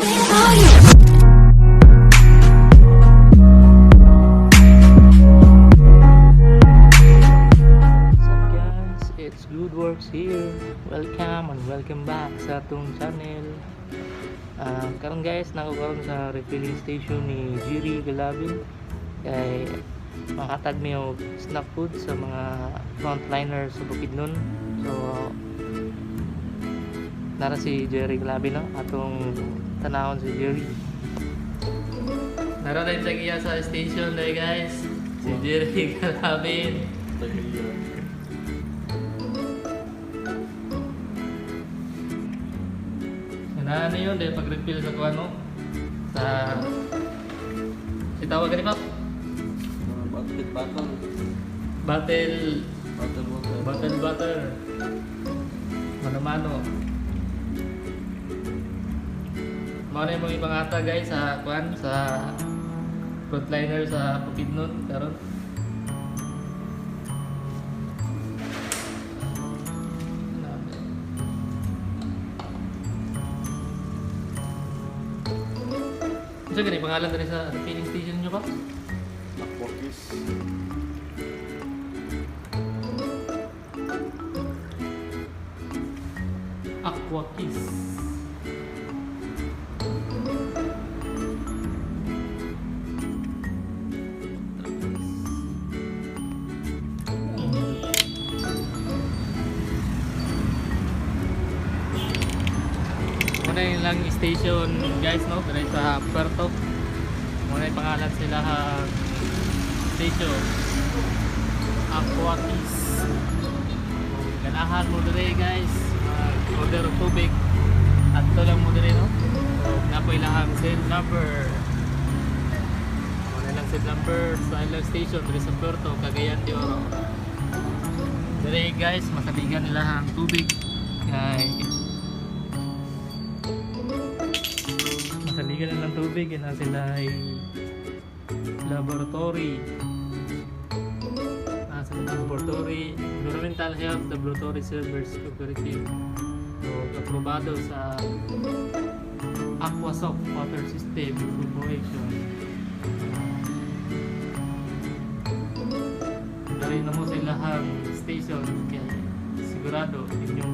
What's up, guys? It's Good Works here. Welcome and welcome back sa atong channel. Karon guys, nako karon sa refilling station ni Jiri Galabin kay manghatag mi og snack food sa mga frontliners sa Bukidnon. So nara si Jerry Galabin, no? Atong tanawon si Jerry. Nara rin sa sa station dahil, guys. Si Jerry Galabin. Ano yun, dahil pag-refill sa kuwan, no? Sa... Si tawag ka ni Pap? Battle, battle. Battle... Battle water. Battle butter. Mano-mano. Mao na yung mga ibang ata, guys, sa kuwan, sa frontliner sa Bukidnon karon. Ano? Ano gani pangalan diri sa refilling station nyo ba? Aquakis. Aqua Kiss. Muna yung lang station, guys, no, diri sa Puerto. Muna yung pangalan sila ang station. Aqua Kiss. Kung ganahan mo diri, guys, mag-order og tubig. Adto lang mo diri, no? So, naa po ilahang cell number. Muna lang cell number sa ilang station diri sa Puerto, Cagayan de Oro. Diri, guys, masaligan nila ang tubig. Kay masaligan nilang tubig, ina sila ay laboratory. Sa laboratory, Environmental Health Laboratory Service Cooperative. So, aprobado sa Aquasoft Water System Corporation. Dari na mo sa ilahang station kaya sigurado inyo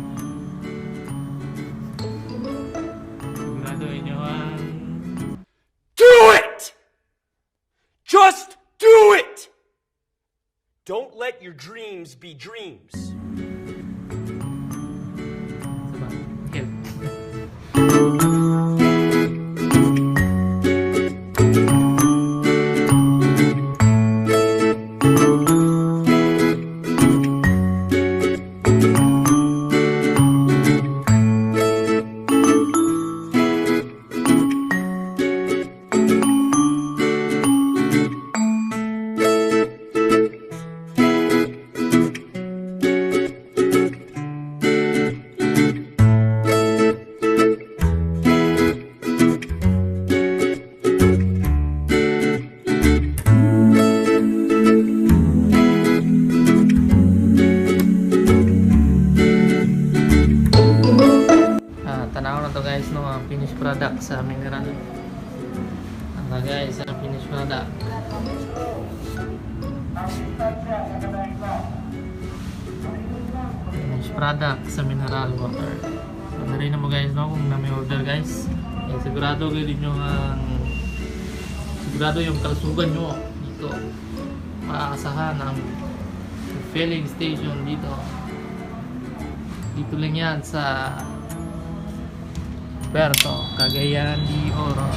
ang Do it! Just do it! Don't let your dreams be dreams. Sa ba? Health. Tanaw na to, guys, no, ang finished product sa mineral. Ano, guys, ang finished product. Finished product sa mineral water. So, narinig na mo, guys, no, kung na may order, guys. Eh, sigurado gawin nyo ang sigurado yung kalusugan nyo dito. Maaasahan ang filling station dito. Dito lang yan sa Puerto, Cagayan de Oro.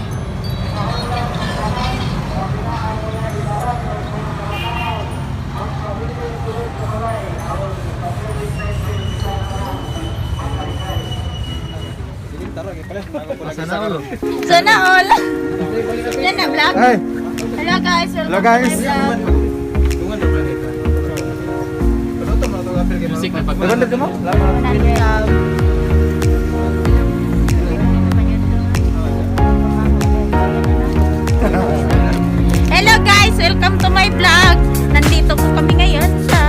Sana all. Sana all. Yan na, vlog. Ay! Hello, guys. Welcome Hello, guys. to my vlog. Music na pag Nagandad mo? Hello, guys! Welcome to my vlog! Nandito po kami ngayon sa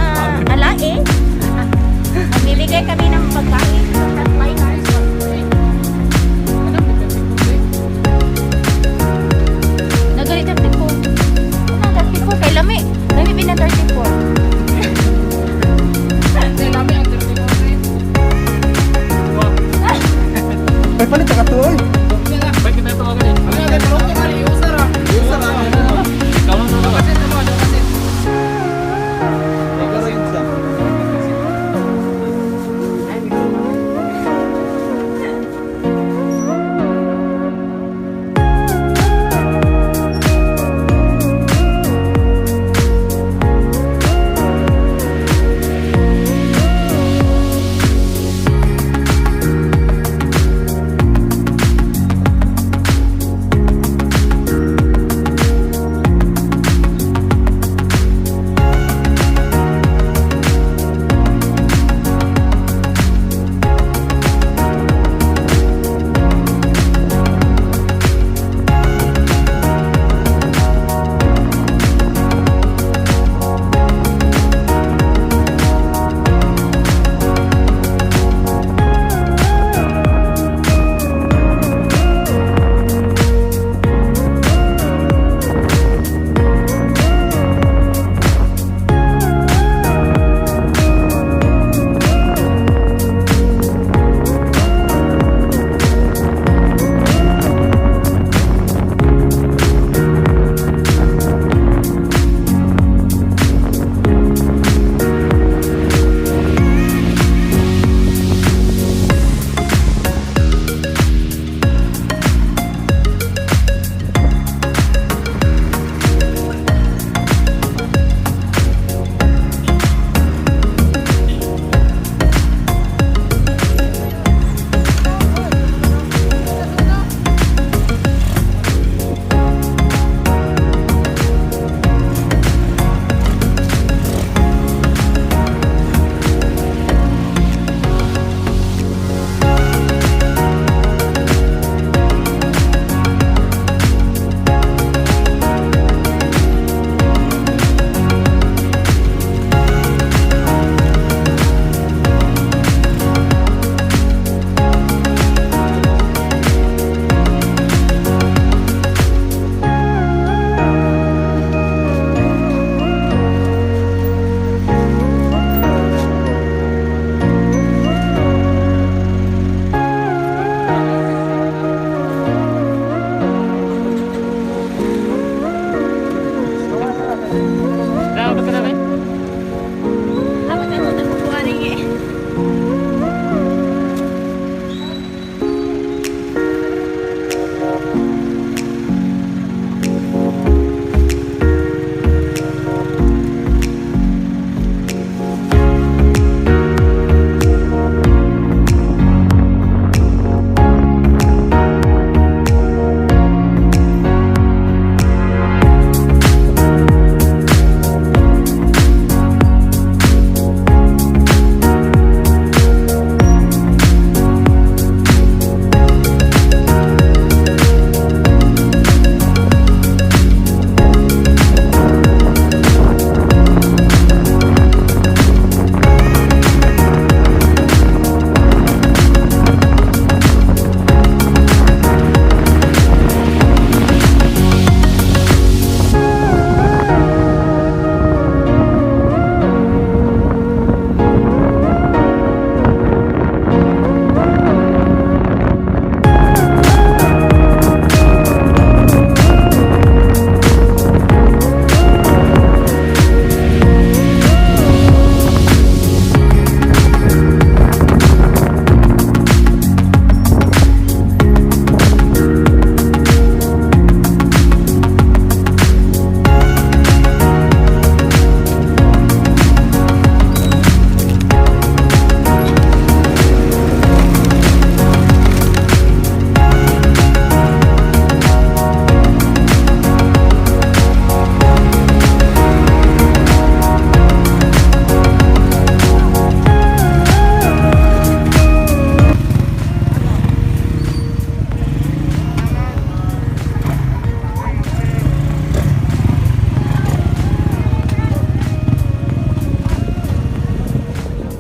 Alae. Mamimigay kami ng pagkain sa frontliners. Ikaw lang na. Dapat ka na ba? Dapat ako nakukuha rin eh.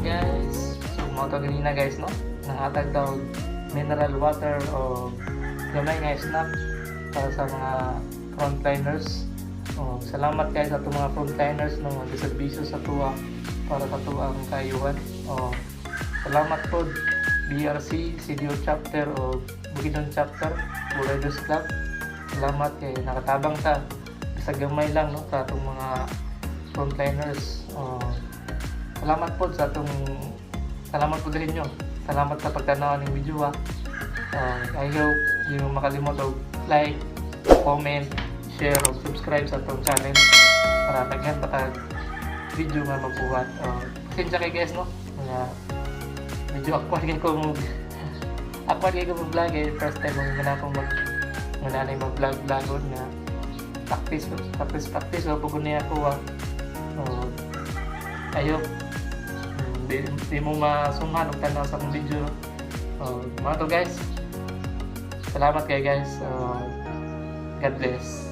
Guys, so mga to ganina, guys, no, nanghatag daw mineral water o gamay nga snack para sa mga frontliners. O, salamat guys sa atong mga frontliners, no, mga serbisyo sa tuwa para sa tuwa ang kaayuhan. O, salamat po BRC, CDO chapter o Bukidnon chapter, Buredos Club. Salamat kay nakatabang ta sa gamay lang, no, sa atong mga frontliners. Salamat po sa atong, salamat po sa inyo. Salamat sa pagtanaw ng video, ha. I hope di mo makalimot og like, comment, share o subscribe sa atong channel para daghan pa tag video nga mabuhat. Pasensya kay guys, no, nga medyo awkward kay ko mag vlog eh. First time mo nga akong mag nga nanay mag vlog vlogon nga practice practice practice o pag niya ako, ah. I hope di mo masunghan og tanaw sa akong video. Mga to, guys. Salamat kay guys. God bless.